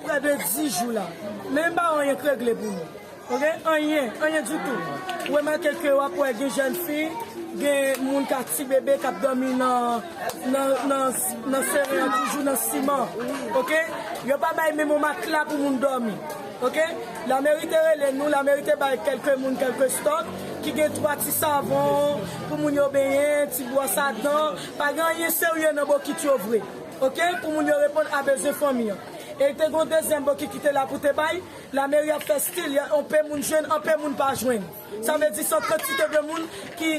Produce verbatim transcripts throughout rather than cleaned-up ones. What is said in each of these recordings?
Prè de dis jou la. Men m pa wè anyen k regle pou nou. Oke? Anyen, anyen ditou. Ou remake ke w ap wè gen jèn fi, gen moun k ap ti bebe k ap dòmi nan, nan, nan, nan seren an toujou nan siman. Oke? Yo pa bay menm yon matla pou moun dòmi. Oke? Lameri te rele nou, lameri te bay kèlke moun kèlke stòk ki gen twa ti savon pou moun yo benyen, ti bwòs a dan. Pa gen anyen serye nan bokit yo vre. Oke? Pou moun yo reponn a bezwen fanmi an. E te gen yon dezyèm bokit ki te la pou te bay. Lameri ap fè stil, y a, anpe moun jwenn, anpe moun pa jwenn. Sa vle di se yon kantite de moun ki,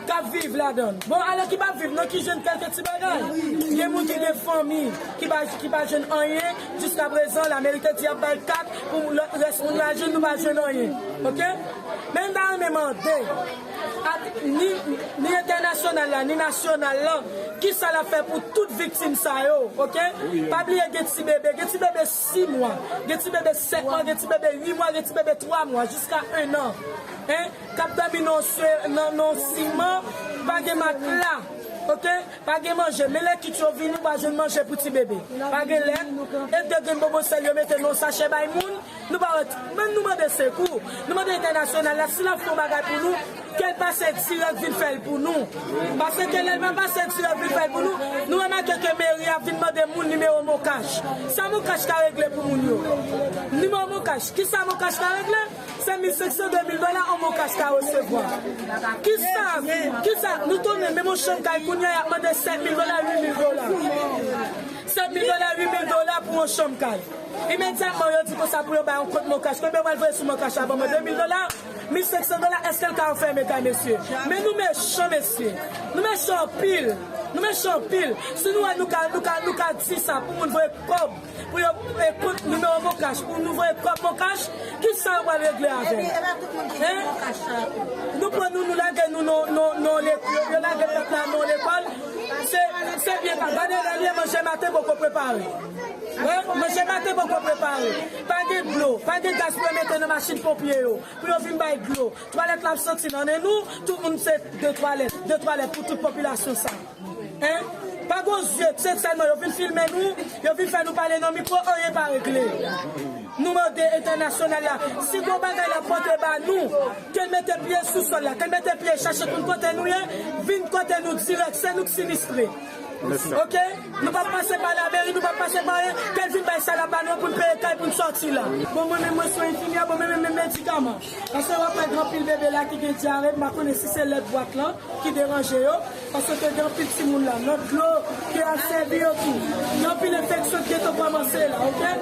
k ap viv ladan l. Bon, alò ki p ap viv, non, ki jwenn kèlke ti bagay. Gen moun ki gen fanmi, ki pa, ki pa jwenn anyen. Jiskaprezan, lameri te di y ap bay kat pou lòt rès moun yo al jwenn, nou pa jwenn anyen. Oke? Men m ta renmen mande, ak ni, ni entènasyonal la, ni nasyonal la, kisa l ap fè pou tout viktim sa yo, oke? Pa bliye gen ti bebe, gen ti bebe sis mwa, gen ti bebe sèt mwa, gen ti bebe uit mwa, gen ti bebe twa mwa, jiska en an. Hein? K ap dòmi nan se-, nan, nan siman, pa gen matla, oke? Pa gen manje. Men lè kit yo vini, ou pa jwenn manje pou ti bebe. Pa gen lèt. E de grenn bobosèl yo mete nan sachè bay moun. Nou pa wè, men nou mande sekou. Nou mande entènasyonal la, si l ap fè yon bagay pou nou, ke l pase dirèk vin fè l pou nou. Paske lè l pa pase dirèk vin fè l pou nou, nou remake ke meri a vin mande moun nimewo Mocash. Sa Mocash ka regle pou moun yo? Nimewo Mocash, kisa Mocash ka regle? Se mil senk san, de mil dola yon Mocash ka resevwa. Kisa, kisa, nou tounen, menm yon chanm kay kounye a, y ap mande sèt mil dola, uit mil dola. Sèt mil dola, uit mil dola pou yon chanm kay. Imedyatman, yo di konsa pou yo bay yon kont Mocash. Konbyen yo pral voye sou Mocash la? Ban mwen de mil dola, mil senk san dola, èske l ka ranfèmen kay, mesye? Men nou mechan, mesye. Nou mechan anpil. Nou mechan anpil. Si nou wè nou ka, nou ka, nou ka di sa pou moun voye kòb, pou yo, e, kont nimewo Mocash, pou nou voye kòb Mocash, kisa yo pral regle avè l? Hein? Nou pran nou, nou lage nou nan, nan, nan lekòl, yo lage pèp la nan lekòl. Se, se byen pa. Gade lè l ye, manje maten poko prepare. Hein? Manje maten poko prepare. Pa gen dlo, pa gen gaz pou yo mete nan machin ponpye yo, pou yo vin bay dlo. Twalèt la ap santi nan nen nou, tout moun se de twalèt, de twalèt pou tout popilasyon sa. Hein? Pa gon zye, se sèlman yo vin filme nou, yo vin fè nou pale nan mikwo, anyen pa regle. Nou mande entènasyonal la, si gon bagay l ap pote ba nou, ke l mete pye sou sòl la, ke l mete pye, chache konn kote nou ye, vin kote nou dirèk, se nou k sinistre. Oke? Nou p ap pase pa lameri, nou p ap pase pa anyen, ke l vin bay sa l ap ba nou an pou n peye kay pou n sòti la. Bon, mwen menm, mwen se yon enfimyè, bon, mwen menm, menm medikaman. Paske w ap wè gen anpil bebe la ki gen dyare, m pa konnen si se lèt bwat lan ki deranje yo, paske gen anpil timoun la, nan dlo ke y ap sèvi yo tou. Gen anpil enfeksyon ki gentan kòmanse la, oke?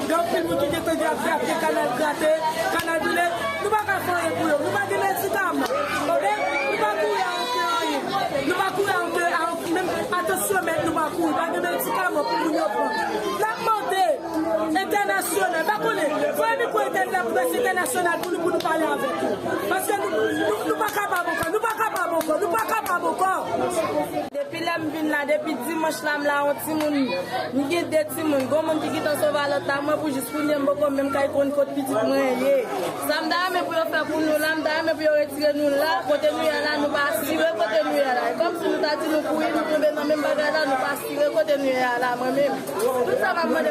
Gen anpil moun ki gentan gen ap grate, kanal grate, kanal boule. Nou pa ka fè anyen pou yo. Nou pa gen medikaman, oke? Nou pa kouri a okenn anyen. Nou pa kouri a okenn, a okenn, menm atansyon mèt nou pa kouri. Pa gen medikaman pou moun yo pran. N ap mande entènasyonal, pa konnen, voye mikwo entènasyonal pou nou, pou nou pale avèk yo. Paske nou, nou, nou pa kapab ankò, nou pa kapab ankò, nou pa kapab ankò. Depi lè m vin la, depi dimanch la, m la yon timoun, m gen de timoun. Gon moun ki gentan sove a lòt la, mwen pou jis kounye a m poko menm kay konn kot pitit mwen ye. Sa m ta renmen pou yo fè pou nou la, m ta renmen pou yo retire nou la, kote nou ye a la, nou pa asire kote nou ye a la. E kòmsi nou ta di nou kouri, nou tonbe nan menm bagay la, nou pa asire kote nou ye a la, mwen menm. Tout sa m ap mande,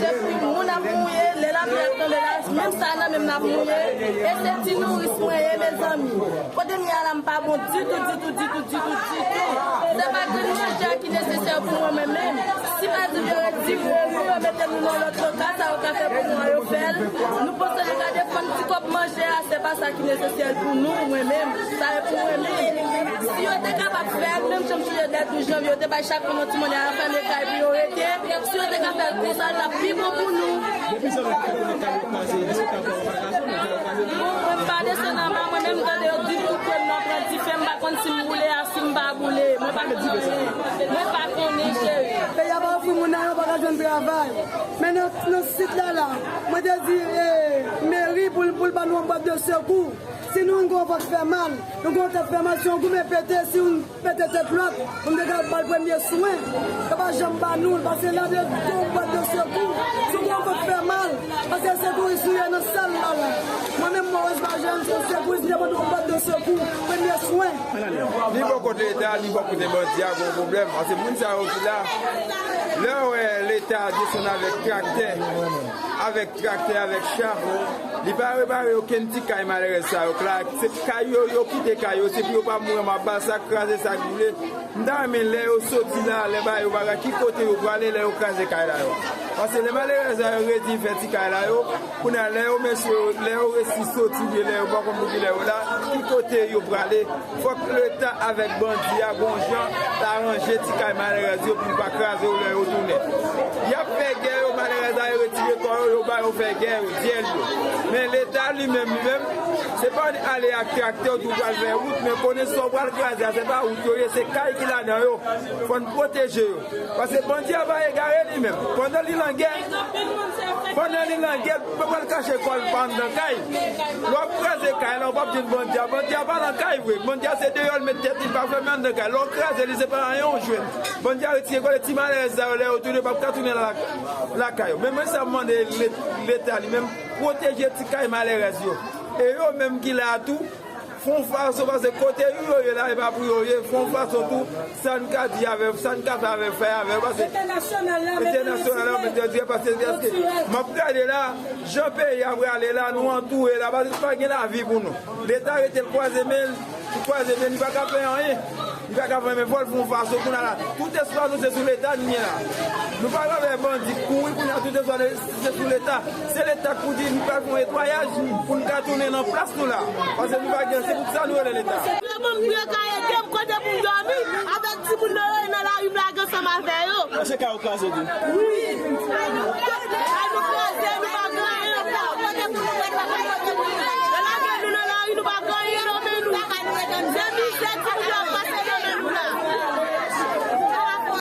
se pou moun ap mouye, lè lapli ap tonbe la, menm sa nan menm n ap mouye. E se ti nouris mwen ye, mezanmi. Kote m ye a la, m pa bon ditou, ditou, ditou, ditou, ditou. Se pa grenn manje a ki nesesè pou mwen, mwen menm. Si pa di yo retire nou, yo mete nou nan lòt lokal, sa yo ka fè pou nou an, yo fè l. Nou panse nou ka defann Sa ki nesesè pou nou, mwen menm, sa e pou mwen menm. Si yo te kapab fè l, menm jan m sou le douz janvye, yo te bay chak moun yon ti monnen, anfèmen kay pou yo rete. Si yo te ka fè l konsa, l t ap pi bon pou nou. Depi sa nou te konnen kay yo kraze, yo ta fè yon bagay, nou fè yon bagay. Bon, mwen m pa desann anba, mwen menm m tande yo di m tout kò m nan pran dife, m pa konn si m boule a, si m pa boule. Mwen pa konnen. Mwen pa konnen, cheri. Peyi a pa ofri moun nan, yo pa ka jwenn travay. Men nan, nan sit la, la, mwen te di, eh, meri pou l, pou l ba nou yon bwat de sekou. Si nou, yon gwo vant fè mal, yon gwo tèt fè mal, si yon goumen pete, si yon pete tèt lòt, pou nou te ka ba l premye swen. Yo pa janm ba nou l, paske la, de, yon bwat de sekou, si yon gwo vant fè mal, paske sekouris nou ye nan sal la, la. Mwen menm, Maurice Bajan, se sekouris, m te mande yon bwat de sekou, premye swen. Ni bò kote Leta, ni bò kote bandi a, gon pwoblèm. Paske moun sa yo ki la, lè w wè Leta desann avèk traktè, avèk traktè, avèk cha, li pa repare okenn ti kay malerèz sa yo k la. Se kay yo, yo kite kay yo, se pou yo pa mouri anba bal, sa k kraze, sa k boule. M ta renmen lè yo soti la, lè ba yo bagay, ki kote yo prale, lè yo kraze kay la yo. Paske lè malerèz la yo redi fè ti kay la yo, kounye a, lè yo mesye yo, lè yo resi soti, byen lè yo pa konn pou kilè yo la, ki kote yo prale, fòk Leta avèk bandi a gon jan aranje ti kay malerèz yo pou yo pa kraze yo lè yo tounen. Y ap fè gè yo, malerèz la yo retire kò yo, yo ba yo fè gè yo, dyèl yo. Men Leta li menm, li menm, se pa ale ak traktè ou di w pral fè wout, men konnen sa w pral kraze a, se pa wout yo ye, se kay ki ladan yo. Fò n pwoteje yo. Paske bandi a pa egare li menm. Pandan li nan gè, pandan li nan gè, li pa pral kache kò l pa anndan kay. Lè w ap kraze kay la, ou p ap jwenn bandi a. Bandi a pa nan kay vre. Bandi a se deyò l met tèt li, pa fèmen anndan kay. Lè w kraze li, se pa anyen w jwenn. Bandi a retire kò l, ti malerèz sa yo, lè yo tounen, yo p ap ka tounen la, lakay yo. Men mwen sa m mande Let-, Leta li menm, pwoteje ti kay malerèz yo. E yo menm ki la a tou, fè yon fason, paske kote yo ye la, e pa pou yo ye, fè yon fason tou, sa n ka di avè yo, sa n ka fè avè yo, fè avè yo, paske entènasyonal la, mete yo, paske, paske m ap gade la, jan peyi a prale la, nou antoure la, paske pa gen lavi pou nou. Leta rete l kwaze men l, li kwaze men l, li pa ka fè anyen. Li pa ka fè, men fò l fè yon fason kounye a la. Tout espwa nou se sou Leta n ye la. Nou pa ka fè bandi kouri kounye a, tout espwa nou se sou Leta. Se Leta k pou di nou pral fè yon netwayaj pou n ka tounen nan plas nou la. Paske nou pa gen, se pou sa nou rele Leta. Yo ban m pou yo ka ede m kote pou m dòmi avèk timoun nan yo nan lari m lage ansanm avè yo. Èske kay ou kraze tou? Wi. Kay nou kraze, nou pa gen anyen ankò. Kote pou nou mete